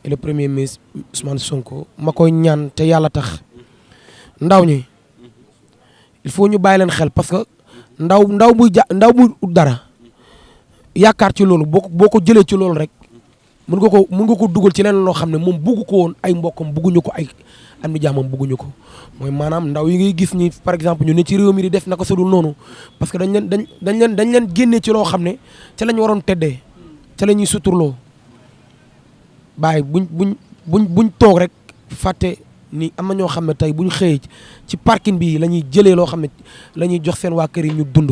et le premier ministre Ousmane Sonko ma koy ñaan te yàlla tax ndaw ñi il faut ñu bàyyi leen xel parce que ndaw buy ut dara yaakaar ci loolu boo ko jëlee ci loolu rek mën nga ko dugal ci leneen loo xam ne moom bugg ko woon ay mbokkam bugguñu ko ay am ni jaamam bugguñu ko mooy maanaam ndaw yi ngay gis ni par exemple ñu ne ci réew mi di def naka sudul noonu parce que dañ leen génnee ci loo xam ne ca la ñu waroon teddee ca la ñuy suturloo bàyyi buñ toog rek fàtte ni am na ñoo xam ne tey bu ñu xëyee ci parking bi la ñuy jëlee loo xam ne la ñuy jox seen waa kër yi ñu dund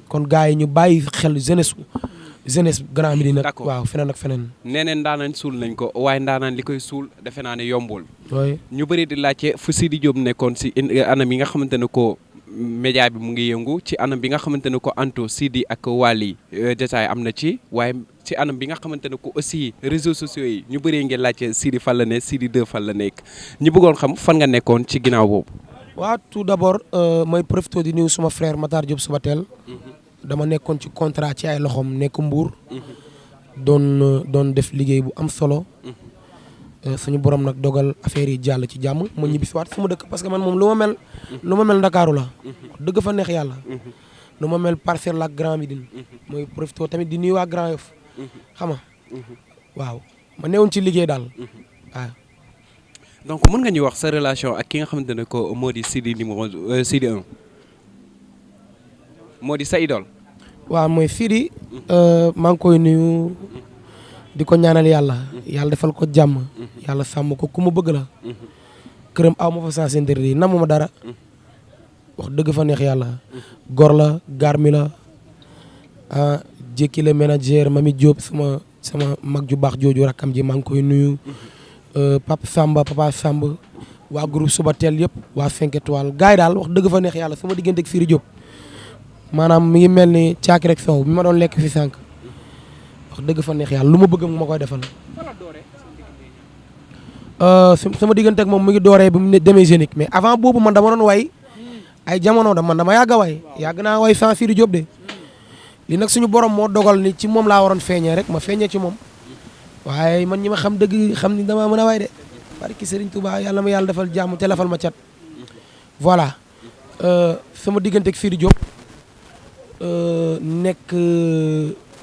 kon gars yi ñu bàyyi xel jeunesse Grand Médine nag waaw feneen ak feneen. nee neen ndaanaan suul nañ ko waaye ndaanaan li koy suul defe naa ne yombul. oui ñu bëri di laajte fu Sidi Diop nekkoon si anam yi nga xamante ne ko média bi mu ngi yëngu ci anam bi nga xamante ne ko Anto Sidi ak Wally détail am na ci waaye ci anam bi nga xamante ne ko aussi réseaux sociaux yi ñu bëree ngeen laajte Sidi fan la ne Sidi 2 fan la nekk ñu bëggoon xam fan nga nekkoon ci ginnaaw boobu. waaw tout d'abord mooy profité di nuyu suma frère Matar Diop Subatel. dama nekkoon ci contrat ci ay loxoom nekk Mbour. doon def liggéey bu am solo. suñu borom nag dogal affaire yi jàll ci jàmm ma ñibbisiwaat fu ma dëkk parce que man moom lu ma mel Ndakaaru la. dëgg fa neex yàlla. lu ma mel Parcelles la ak Grand Médine. mooy profité tamit di nuyu waa Grand Yoff. xam nga waaw ma newoon ci liggéey daal waaw. donc mën nga ñu wax sa relation ak ki nga xamante ne ko moo di Sidi numéro Sidi 1. moo di sa idole. waaw mooy Sidi. maa ngi koy nuyu. di ko ñaanal yàlla defal ko jàmm. yàlla sàmm ko ku ma bëgg la. këram aw ma fa sens interdit namu ma dara. wax dëgg fa neex yàlla. gor la garmi la jékki le manager Mami Diop sama mag ju baax jooju rakkam ji maa ngi koy nuyu. Papa Samba waa groupe Subatel yëpp waa 5 étoiles gars yi daal wax dëgg fa neex yàlla sama diggante ak Sidi Diop. maanaam mi ngi mel ni caaki rek sow bi ma doon lekk fi sànq wax dëgg fa neex yàlla lu ma bëgg ma koy defal. sama diggante ak moom mu ngi dooree bi mu demee Zénith mais avant boobu man dama doon way ay jamono man dama yàgg a way yàgg naa way sans Sidi Diop de li nag suñu borom moo dogal ni ci moom laa waroon feeñee rek ma feeñee ci moom waaye man ñi ma xam dëgg xam ni damaa mën a way de barki Serigne Touba yàlla ma yàlla defal jàmm te lafal ma cat voilà sama diggante ak Sidi Diop. nekk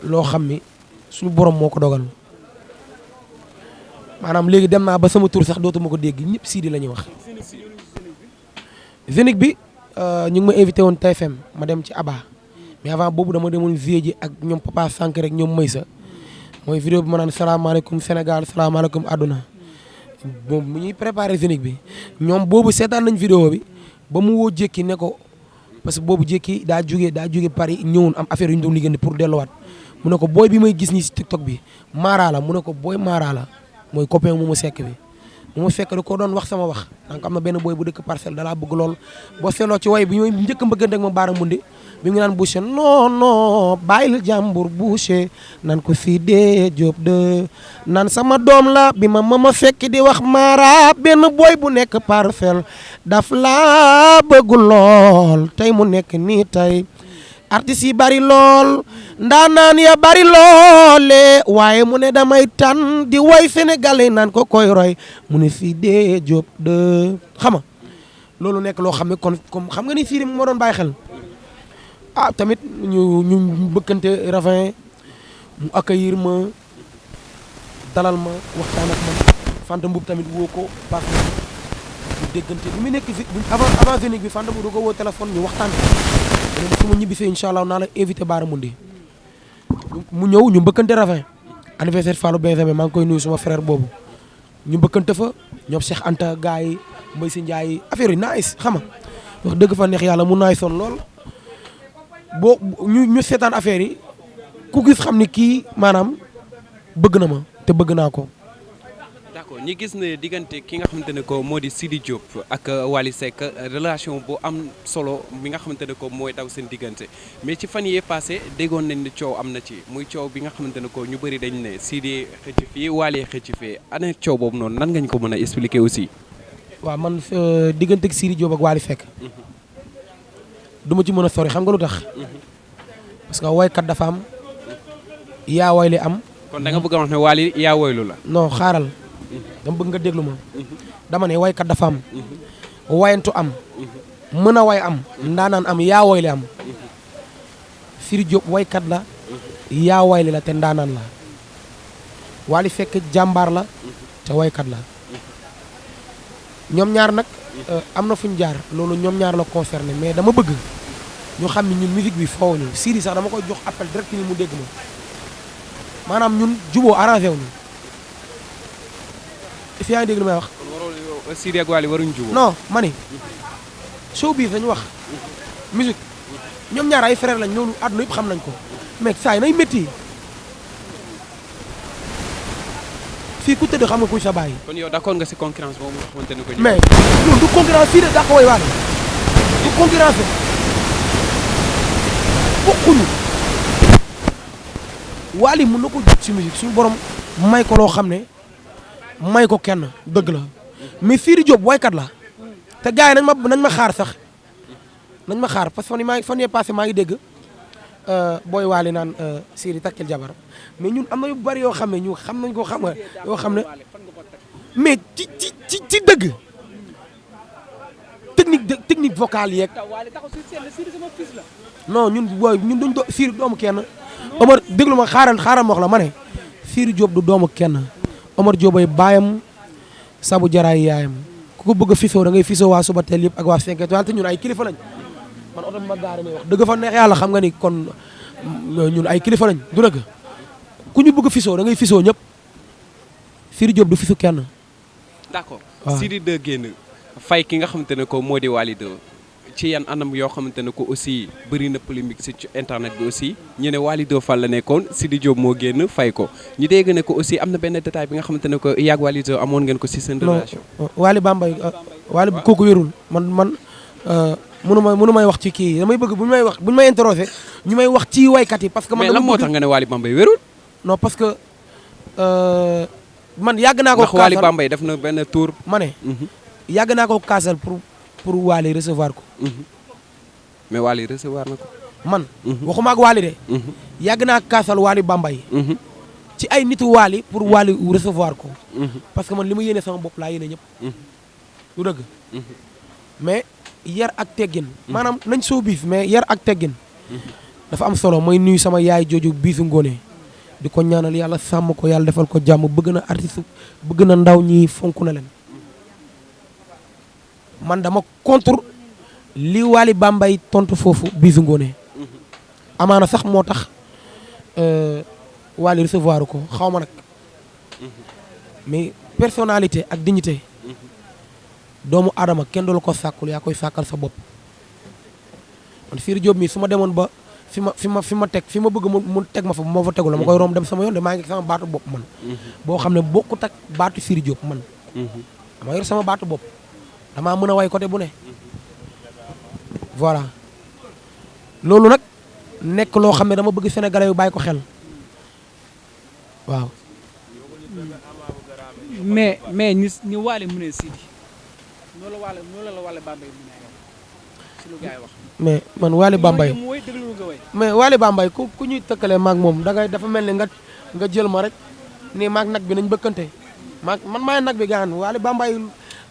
loo xam ni suñu borom moo ko dogal maanaam léegi dem naa ba sama tur sax dootuma ko dégg ñëpp Sidi la ñuy wax. Zénith bi ñu ngi ma invité woon TFM ma dem ci Aba mais avant boobu dama demoon vie ji ak ñoom Papa Sank rek ñoom Maysa mooy vidéo bi ma naan salaamaaleykum Sénégal salaamaaleykum àdduna moom mu ñuy préparé Zénith bi ñoom boobu seetaan nañ vidéo bi ba mu woo jékki ne ko. parce que boobu jékki daa jóge Paris ñëwoon am affaire yu ñu doon liggéey pour delluwaat mu ne ko booy bi may gis nii si TikTok bi Mara la mu ne ko booy Mara la mooy copain mu ma sekk bi mu ma fekk da ko doon wax sama wax donc am na benn booy bu dëkk Parcelles dalaa bëgg lool boo seetloo ci way bi ñooy njëkk mbëggante ak ma baara mundi bi mu ngi naan Boucher non bàyyil jàmbur Boucher nan ko Sidi Diop de nan sama doom la bi ma fekk di wax Mara benn booy bu nekk Parcelles daf laa bëgg lool tey mu nekk nii tey artistes yi bari lool ndaanaan ya bari loole waaye mu ne damay tànn di woy sénégalais naan ko koy roy mu ne Sidi Diop de xam nga loolu nekk loo xam ne kon comme xam nga ni Sidi moo doon bàyyi xel tamit ñu bëkkante ravin mu accueillir ma dalal ma waxtaan ak man Fanta Mboub tamit woo ko parce que ñu déggante bi mu nekk fi avant Zénith bi Fanta Mboub da ko woo téléphone ñu waxtaan su ma ñibbisee incha allah naa la invité Baara Mundi mu ñëw ñu mbëkkante ravin anniversaire Fallou Benjamin maa ngi koy nuyu suma frère boobu ñu mbëkkante fa ñoom Cheikh Anta gars yi Mbaye si Ndiaye affaire yi nice xam nga wax dëgg fa neex yàlla mu naay son lool boo ñu seetaan affaire yi ku gis xam ni kii maanaam bëgg na ma te bëgg naa ko. d'accord ñi gis ne diggante ki nga xamante ne ko moo di Sidi Diop ak Wally Seck relation bu am solo bi nga xamante ne ko mooy daw seen diggante mais ci fan yee passé déggoon nañ ni coow am na ci muy coow bi nga xamante ne ko ñu bëri dañ ne Sidi xëcc fii Wally xëcc fii ana coow boobu noonu nan nga ñu ko mën a expliquer aussi. waaw man diggante ak Sidi Diop ak Wally Seck du ma ci mën a sori xam nga lu tax parce que woykat dafa am yaa woy li am. kon da nga bëgg a wax ne Wally yaa woylu la. non xaaral dama bëgg nga déglu ma dama ne waykat dafa am wayantu am mën a way am ndaanaan am yaa woyle am Sidy Diop waykat la yaa woyle la te ndaanaan la Wally Seck jàmbaar la te waykat la ñoom ñaar nag am na fuñ jaar loolu ñoom ñaar la concerné mais dama bëgg ñu xam ne ñun musique bi foowuñu Sidy sax dama koy jox appel direct ni mu dégg ma maanaam ñun juboo arrangé wuñu fi yaa ngi dégg li may wax. kon waroo Sidy ak Wally waruñ juboo. non ma ni showbiz dañu wax musique ñoom ñaar ay frère lañ loolu àdduna yëpp xam nañ ko mais saa yi nay métti fii ku tëdd xam nga kuy sa baay. kon yow d'accord nga si concurrence boobu nga xamante ne ko. mais loolu du concurrence fii de daa ko way Wally du concurrence bokkuñu Wally mën na ko jot ci musique suñu borom may ko loo xam ne may ko kenn dëgg la mais Sidy Diop waykat la te gars yi nañ ma xaar sax nañ ma xaar parce que fan yee passé maa ngi dégg booy Wally naan Sidy takkil jabar mais ñun am na yu bari yoo xam ne ñu xam nañ ko xam nga yoo xam ne mais ci dëgg technique vocale yeeg non ñun duñ Sidy doomu kenn Omar déglu ma xaaral ma wax la ma ne Sidy Diop du doomu kenn Omar Diop ay baayam Sabu Jaraay yaayam ku ko bëgg a fisoo da ngay fisoo waa suba teel yëpp ak waa 5 étoiles te ñun ay kilifa lañ man oto bi ma gaare may wax dëgg fa neex yàlla xam nga ni kon ñun ay kilifa lañ du dëgg ku ñu bëgg a fisoo da ngay fisoo ñëpp Sidy Diop du fisu kenn. d'accord waaw Sidy 2 génn fay ki nga xamante ne ko moo di Wally 2 ci yan anam yoo xamante ne ko aussi bëri na polémique ci internet bi aussi ñu ne Wally 2 fan la nekkoon Sidy Diop moo génn fay ko ñu dégg ne ko aussi am na benn détail bi nga xamante ne ko yàgg Wally 2 amoon ngeen ko ci seen relation. Wally Bambey Wally kooku wérul man mënu may wax ci kii damay bëgg bu ñu may interroger ñu may wax ci waykat yi parce que man mais lan moo tax nga ne Wally Bambey wérul. non parce que man yàgg naa ko ndax Wally Bambey def na benn tour. ma ne yàgg naa ko kaasal pour Wally recevoir ko. mais Wally recevoir na ko. man waxuma ak Wally de. yàgg naa kaasal Wally Bambey. ci ay nitu Wally pour Wally recevoir ko. parce que man li ma yéene sama bopp laa yéene ñëpp. du dëgg. mais yar ak teggin. maanaam nañ soo biif mais yar ak teggin. dafa am solo mooy nuyu sama yaay jooju biisu ngoone di ko ñaanal yàlla sàmm ko yàlla defal ko jàmm bëgg na artiste bëgg na ndaw ñi fonk na leen. man dama contre li Wally Bambey tontu foofu biisu ngoone amaana sax moo tax Wally recevoir ko xaw ma nag mais personnalité ak dignité doomu aadama kenn du la ko sàkkul yaa koy sàkkal sa bopp man Sidy Diop mi su ma demoon ba fi ma teg fi ma bëgg mu teg ma fa moo fa tegul la ma koy romb dem sama yoon de maa ngi sama baatu bopp man boo xam ne bokkut ak baatu Sidy Diop man dama yor sama baatu bopp damaa mën a way côté bu ne voilà loolu nag nekk loo xam ne dama bëgg sénégalais yu bàyyi ko xel waaw. mais ñi Wally mu ne Sidy noonu la Wally Bambey mu ne si lu gars yi wax. mais man Wally Bambey mais Wally Bambey ku ñuy tëkkalee maag moom dafa mel ni nga jël ma rek nii maag nag bi nañ bëkkante man maay nag bi gaan Wally Bambey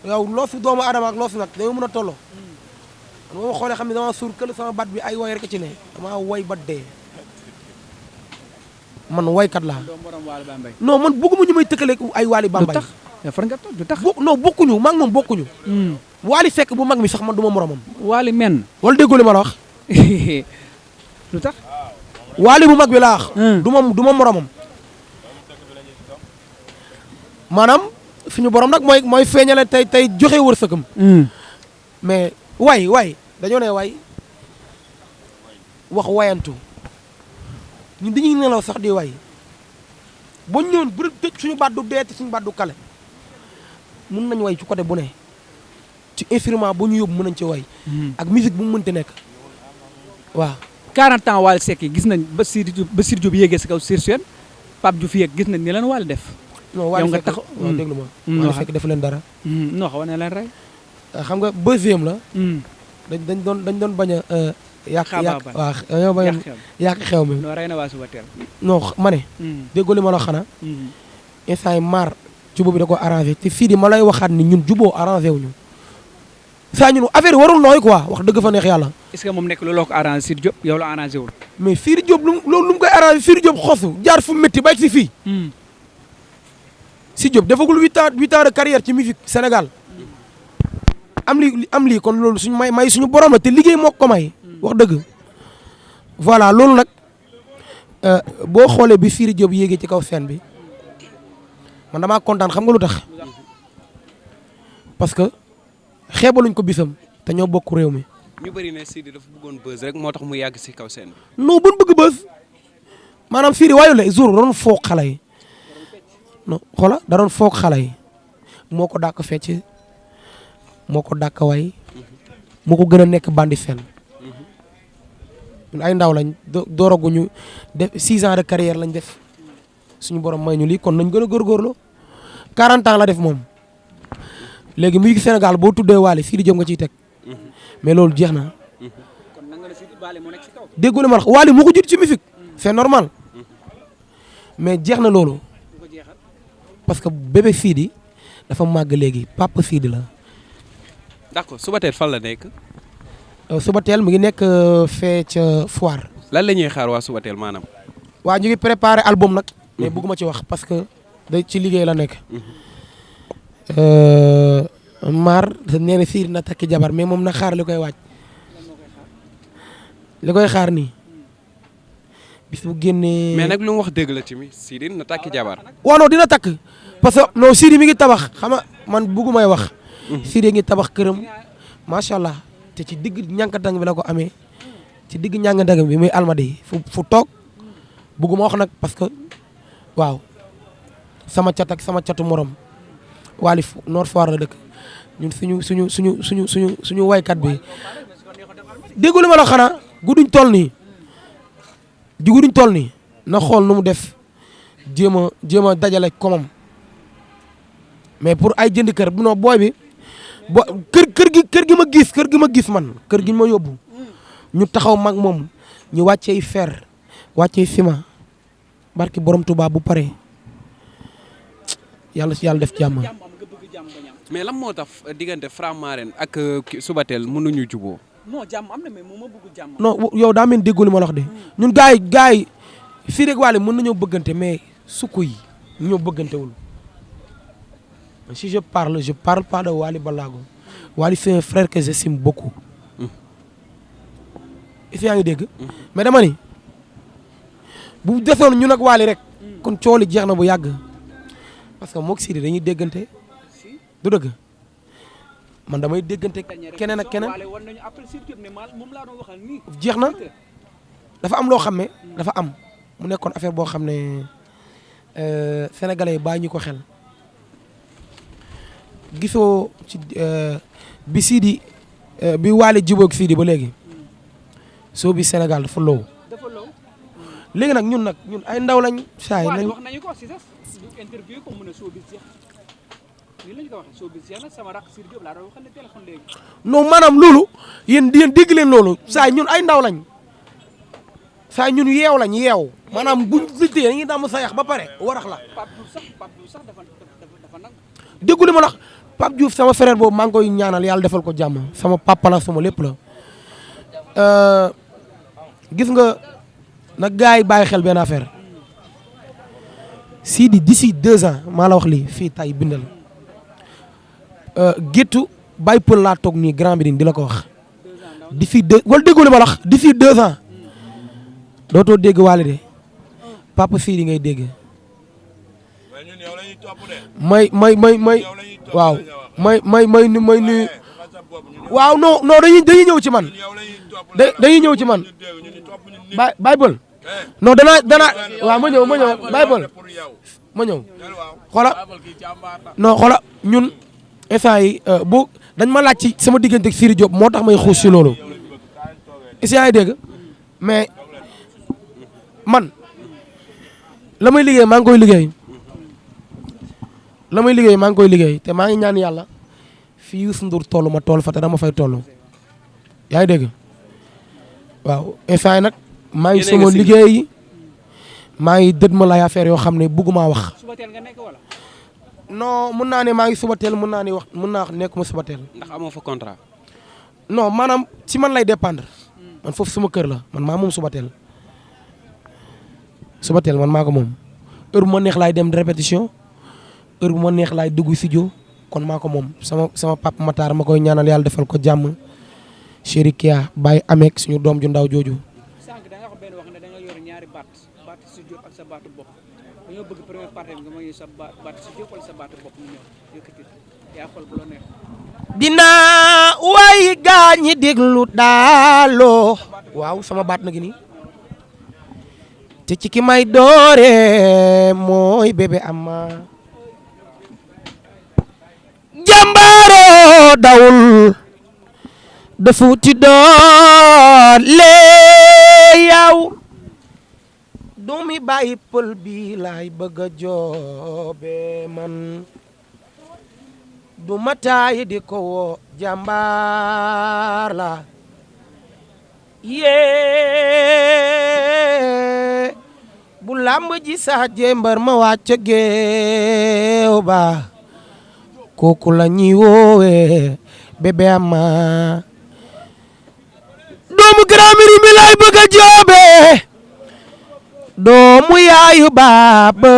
yow loosu doomu adama ak loosu nag dañoo mën a tolloo man boo ma xoolee xam ne dama suur kël sama bat bi ay way rek ci ne dama way ba dee man waykat laa non man bëgguma ñu may tëkkale ay Wally Bambey du tax far nga du tax non bokkuñu maag moom bokkuñu Wally Seck bu mag mi sax man du ma moromam Wally men wala déggoo li ma la wax lu tax Wally bu mag bi laa wax du ma moromam maanaam suñu borom nag mooy feeñale tey joxe wërsëgam mais way dañoo ne way wax wayantu ñun dañuy nelaw sax di way boo ñëwoon bu tëj suñu baat du dee te suñu baat du kale mun nañ way ci côté bu ne ci instrument bu ñu yóbbu mën nañ ci way ak musique bu mu mënti nekk waaw 40 ans Wally Seck gis nañ ba Sidy Diop yéegee si kaw sur scène Pape Diouf yéeg gis nañ ni leen Wally def non Wally Seck waaw déglu ma Wally Seck def leen dara non xaw ne leen rey xam nga deuxième la dañ doon bañ a yàq waaw dañoo bañ a yàq xew mi non rey na waa suba teel non ma ne déggoo li ma la xanaa instant yi maar jubóo bi da ko arrangé te fii di ma lay waxaat ni ñun jubóo arrangé wuñu saa ñun affaire yi warul nooy quoi wax dëgg fa neex yàlla. est-ce que moom nekk looloo ko arrangé Sidy Diop yow la arrangé wul. mais Sidy Diop lu mu koy arrangé Sidy Diop xosu jaar fu métti ba si fii. Sidy Diop defagul 8 ans de carrière ci musique Sénégal am lii kon loolu suñu may suñu borom la te liggéey moo ko may. wax dëgg voilà loolu nag boo xoolee bi Sidy Diop yéegee ci kaw scène bi man damaa kontaan xam nga lu tax parce que xeebaluñ ko bisam te ñoo bokk réew mi. ñu bëri ne Sidy dafa bëggoon buzz rek moo tax mu yàgg si kaw scène bi. non buñ bëgg buzz maanaam Sidy waayu la jour da doon foog xale yi non xoola da doon foog xale yi moo ko dàq fecc moo ko dàq way moo ko gën a nekk bandi fen ñun ay ndaw lañ dooraguñu def 6 ans de carrière lañ def suñu borom may ñu lii kon nañ gën a góorgóorlu 40 ans la def moom léegi musique Sénégal boo tuddee Wally Sidy Diop nga ciy teg mais loolu jeex na. kon nan nga ne Sidy Wally moo nekk ci kaw. déggu li ma wax Wally moo ko jiitu ci musique c'est normal mais jeex na loolu parce que bébé Sidy dafa màgg léegi papa Sidy la. d'accord Subatel fan la nekk. Subatel mu ngi nekk fee ca Foire. lan la ñuy xaar waa Subatel maanaam. waa ñu ngi préparé album nag. mais bëgguma ci wax parce que day ci liggéey la nekk. maar nee na Sidy na takki jabar mais moom na xaar li koy waaj. li koy xaar nii bis bu génnee. mais nag lu mu wax dëgg la tamit Sidy na takki jabar. waaw non dina takk parce que non Sidy mi ngi tabax xam nga man bëggumay wax. Sidy ngi tabax këram macha allah te ci digg ñànkatang bi la ko amee ci digg ñànkatang bi muy almadi fu toog bëgguma wax nag parce que waaw sama cat ak sama catu morom Wally Nord Foire la dëkk ñun suñu waykat bi déggu li ma la xanaa gudduñ toll nii na xool nu mu def jéem a dajale komam mais pour ay jënd kër bu non booy bi kër gi ma gis man kër gi ma yóbbu ñu taxaw mag moom ñu wàccee fer wàccee ciment barki borom Touba bu pare yàlla def jàmm. mais lan moo tax diggante Faramareen ak Subatel mënuñu juboo. non jàmm am na mais moom moo bëgg jàmm. non yow daa mel ni déggoo li ma la wax de ñun gars yi fii rek Wally mën nañoo bëggante mais sukku yi ñoo bëggantewul si je parle pas de Wally Ballago Wally c'est un frère que j'estime beaucoup. if yaa ngi dégg. mais dama ni bu desoon ñun ak Wally rek. kon cooli jeex na bu yàgg parce que moog Sidy dañuy déggante du dëgg man damay déggante keneen ak keneen jeex na dafa am loo xam ne dafa am mu nekkoon affaire boo xam ne sénégalais yi bàyyi ñu ko xel gisoo ci bi Sidy bi Wally jubóog Sidy ba léegi soo bi Sénégal dafa low léegi nag ñun ay ndaw lañ saa yi wax nañu ko si sax interview ko mu ne soo bi jeex nii lañu ko waxee soo bi jeex na sama rakk Sidy Diop laa doon waxal ne téléphone léegi non maanaam loolu yéen dégg leen loolu saa ñun ay ndaw lañ saa ñun yeew maanaam buñ liggéey dañuy damm sa yax ba pare warax la Pape Diouf sax dafa nag déggu li ma la Pape Diouf sama frère boobu maa ngi koy ñaanal yàlla defal ko jàmm sama papa la sama lépp la gis nga nag gars yi bàyyi xel benn affaire Sidy d'ici 2 ans maa la wax lii fii tay bindal géttu bàyyi pël laa toog nii grand bi di la ko wax d'ici 2 wala déggu li ma la wax d'ici 2 ans dootoo dégg Wally de papa Sidy ngay dégg may waaw may nuyu waaw non dañuy ñëw ci man dañuy ñëw ci man Bible non danaa waaw ma ñëw Bible ma ñëw xoola ñun instant yi bu dañ ma laaj ci sama diggante ak Sidy Diop moo tax may xuus si loolu instant yi dégg mais man la may liggéey maa ngi koy liggéey te maa ngi ñaan yàlla fii Youssou Ndour toll ma toll fa te dama fay toll yaa ngi dégg waaw instant yi nag maa ngi sama liggéey maa ngi dët ma lay affaire yoo xam ne bëgguma wax non mun naa ne maa ngi Subatel mun naa wax nekkuma Subatel. ndax amoo fa contrat. non maanaam si man lay dépendre. man foofu suma kër la man maa moom Subatel. Subatel man maa ko moom heure bu ma neex laay dem répétition heure bu ma neex laay dugg studio kon maa ko moom sama papa Matar ma koy ñaanal yàlla defal ko jàmm chéri Kia Baye Amek suñu doom ju ndaw jooju. sànq da nga wax benn wax ne da nga yor ñaari baat studio ak sa baatu bopp dañoo bëgg première partie bi nga may sa baat studio wala sa baatu bopp mu ñëw yëkkati yaa xool bu la neex. dinaa way gaañi déglu daaloo waaw sama baat na gi nii te ci ki may doore mooy bébé ama jàmbaaroo dawul dafu ti doon lee yaw doomi bàyyi pël bi laay bëgg a joobe man du mataay di ko woo jàmbaar la yee bu làmb ji saa jémbar ma wàcc géew ba kooku la ñuy woowe bébé ama doomu Grand Médine mi lay bëgg a joobe doomu yaayu baaba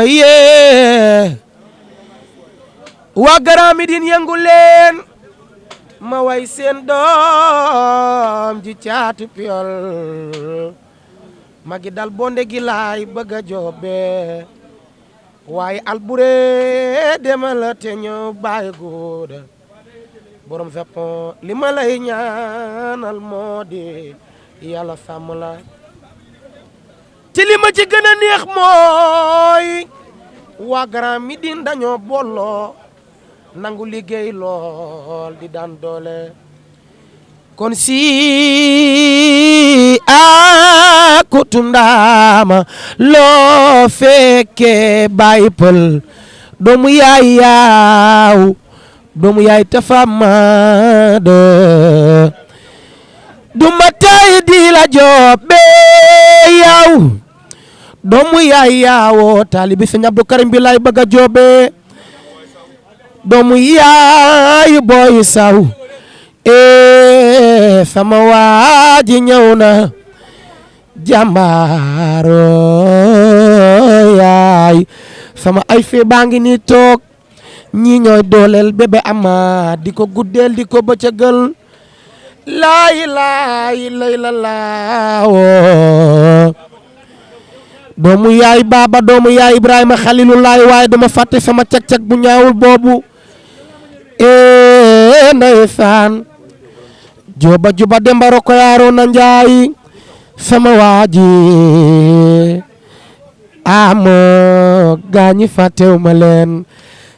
yee waa Grand Médine yëngu leen ma way seen doom ji caatu piol magi dal bonde gi laay bëgg a joobe waaye albure demala te ñëw bàyyi góoda borom Japon li ma lay ñaanal moo di yàlla sàmm la ci li ma ci gën a neex mooy waa Grand Médine dañoo booloo nangu liggéey lool di daan doole kon si akutundama loo fekke bàyyi pël doomu yaay yaaw doomu yaay tafamade du matay di la joobe yaw doomu yaay yaawo taalibi Sëñ Abdou Karim bi lay bëgg a joobe doomu yaay boy saw sama waaji ñëw na jàmbaaro yaay sama ay fee baa ngi ni toog ñi ñooy dooleel bébé ama di ko guddeel di ko bëccëgal laay lay la laawo doomu yaay baaba doomu yaay Ibrahima Xalilullaay waaye dama fàtte sama cag-cag bu ñaawul boobu ndeysaan juba juba dembaro ko yaaro na njaay sama waaji amo gaañi fàttewu ma leen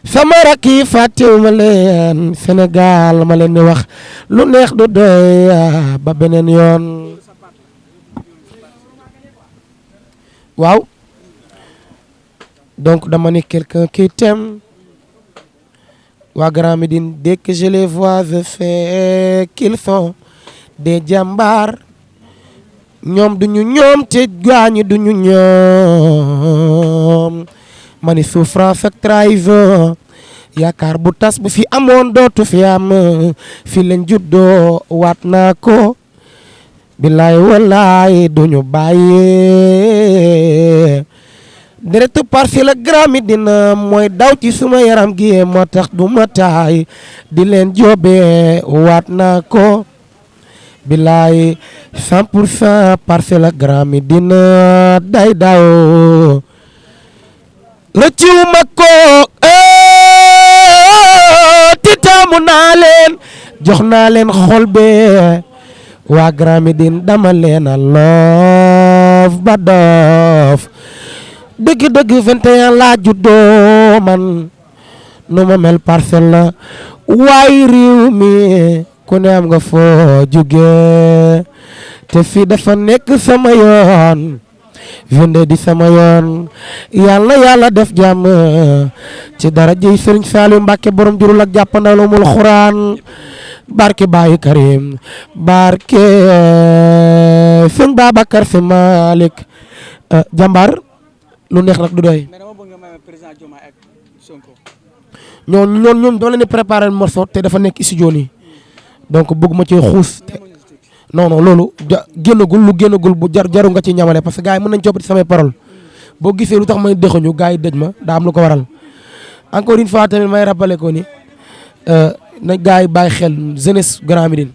sama rakki fàttewu ma leen Sénégal ma leen di wax lu neex du doy ba beneen yoon waaw donc dama ne quelqu'un qui t'aime waa Grand Médine dès que je les vois je sais qu'ils sont des jàmbaar ñoom duñu ñoom te gaañi duñu ñoom mani souffrance ak trahison yaakaar bu tas bu fi amoon dootu fi am fi leen juddoo waat naa ko billaay wallaay duñu bàyyee deretu Parcelles ak Grand Médine mooy daw ci suma yaram gi moo tax du ma taay di leen joobe waat naa ko billaay 100% Parcelles ak Grand Médine day daw rëcciw ma ko titaamu naa leen jox naa leen xol be waa Grand Médine dama leen a loof ba doof dëgg-dëgg 21 laa juddoo man nu ma mel Parcelles la waaye réew mi ku ne am nga foo jóge te fii dafa nekk sama yoon vende di sama yoon yàlla yàlla def jàmm ci dara jëy Sëriñ Saliou Mbàkke borom jurul ak jàppandalumul xuraan barke Baye Karim barke Sëñ Babacar Si Malick jàmbaar lu neex nag du doy. mais dama bëgg nga may président Diomaye ak ñoom dama leen di préparer morceau te dafa nekk studio nii donc bëgg ma ci xuus te non loolu génnagul bu jaru nga ci ñamale parce que gars yi mën nañ coppati samay parole boo gisee lu tax may dëxuñu gars yi dëj ma daa am lu ko waral encore une fois tamit may rappelé ko ni na gars yi bàyyi xel jeunesse Grand Médine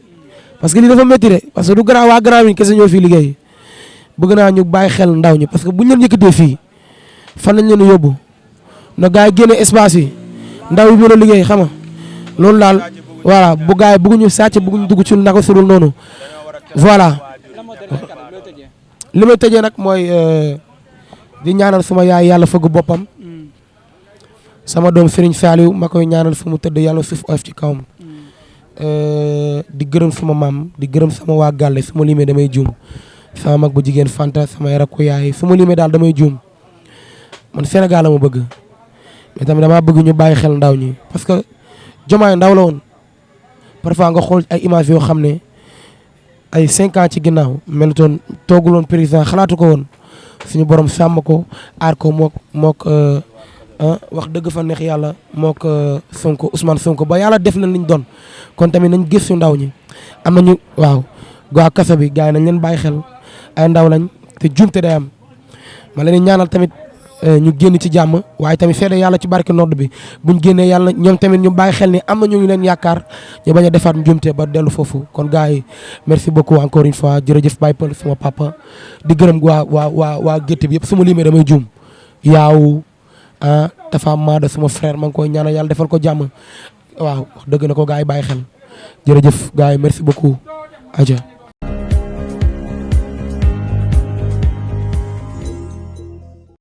parce que lii dafa métti de parce que du waa Grand Médine kese ñoo fii liggéey bëgg naa ñu bàyyi xel ndaw ñi parce que buñ leen yëkkatee fii fan lañ leen yóbbu na gars yi génne espace yi ndaw yi mën a liggéey xam nga loolu daal voilà bu gars yi bëgguñu sàcc bëgguñu dugg ci naka sudul noonu voilà li may tëjee nag mooy di ñaanal sama yaay yàlla fëgg boppam sama doom Serigne Saliou ma koy ñaanal fu mu tëdd yàlla suuf oyof ci kawam di gërëm sama maam di gërëm sama waa gàlle su ma limee damay juum sama mag bu jigéen Fanta sama rakku yaay su ma limee daal damay juum man Sénégal la ma bëgg mais tamit damaa bëgg ñu bàyyi xel ndaw ñi parce que Diomaye ndaw la woon parfois nga xool ay images yoo xam ne ay 5 ans ci ginnaaw melutoon tooguloon président xalaatu ko woon suñu borom sàmm ko aar ko mook wax dëgg fa neex yàlla mook Sonko Ousmane Sonko ba yàlla def na liñ doon kon tamit nañ gëstu ndaw ñi am nañu waaw gaa kaso bi gars yi nañ leen bàyyi xel ay ndaw lañ te jumte day am ma leen ñaanal tamit ñu génn ci jàmm waaye tamit seede yàlla ci barke nodd bi buñ génnee yàlla ñoom tamit ñu bàyyi xel ni am na ñu leen yaakaar ñu bañ a defaat njumte ba dellu foofu kon gars yi merci beaucoup encore une fois jërëjëf Baye Pël suma papa di gërëm waa gétt bi yëpp su ma limee damay juum yaaw dafa maada suma frère ma ngi koy ñaanal yàlla defal ko jàmm waaw wax dëgg na ko gars yi bàyyi xel jërëjëf gars yi merci beaucoup aja